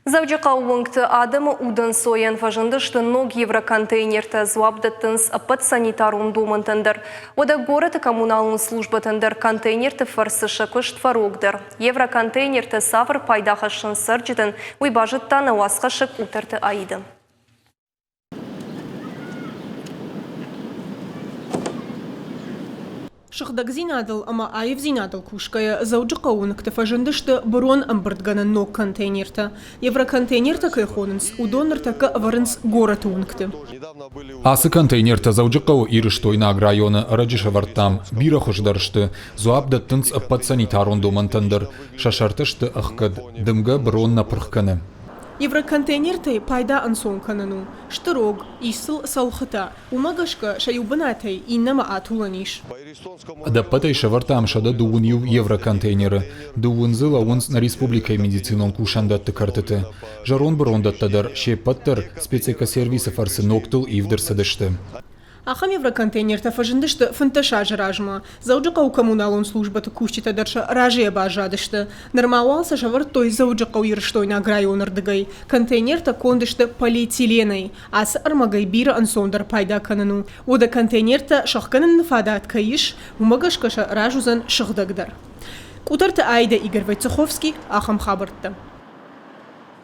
Дзӕуджыхъӕуы уынгты адӕмы удӕнцойӕн фӕзындысты ног евроконтейнертӕ, дзуапп дӕттынц ӕппӕт санитарон домӕнтӕн дӕр. Уӕдӕ горӕты коммуналон службӕтӕн дӕр контейнерты фӕрцы сӕ куыст фӕрогдӕр. Евроконтейнертӕ цавӕр пайда хӕссынц цӕрджытӕн, уый базыдта нӕ уацхӕссӕг Къутӕрты Аидӕ. Сыгъдӕгдзинадыл ӕмӕ аивдзинадыл кусгӕйӕ Дзӕуджыхъӕуы уынгты фӕзындысты бырон ӕмбырдгӕнӕн ног контейнертӕ. Евроконтейнертӕ кӕй хонынц, уыдон ныртӕккӕ ӕвӕрынц горӕты уынгты. Ацы контейнертӕ Дзӕуджыхъӕуы Ирыстойнаг районы ӕрӕджы сӕвӕрдтам. Бирӕ хуыздӕр сты, дзуапп дӕттынц ӕппӕт санитарон домӕнтӕн дӕр. Сӕ сӕртӕ сты ӕхгӕд, дымгӕ бырон нӕ пырх кӕны. Евроконтейнертӕй пайда ӕнцон кӕнӕн у. Сты рог, ис сыл цӕлхытӕ. Уымӕ гӕсгӕ сӕ иу бынатӕй иннӕмӕ атулӕн ис. Ӕдӕппӕтӕй сӕвӕрдтам 121 евроконтейнеры. Дыууын дзы лӕууынц нӕ республикӕйы медицинон кусӕндӕтты кӕртыты. Зӕронд бырондӕттӕ дӕр се ппӕт дӕр спецэкосервисы фӕрцы ногтыл ивд ӕрцыдысты. Ахӕм евроконтейнертӕ фӕзындысты 15 азы размӕ. Дзӕуджыхъӕуы коммуналон службӕты кусджытӕ дӕр сӕ разыйӕ баззадысты. Нырма уал сӕ сӕвӕрдтой Дзӕуджыхъӕуы Ирыстойнаг районы рдыгӕй. Контейнертӕ конд сты полиэтиленӕй. Ацы ӕрмӕгӕй бирӕ ӕнцондӕр пайда кӕнын у. Уӕдӕ контейнертӕ сӕхгӕныны фадат кӕй ис, уымӕ гӕсгӕ сӕ раз уыдзӕн сыгъдӕгдӕр. Къутӕрты Аидӕ, Игорь Войцеховский, ахӕм хабӕрттӕ.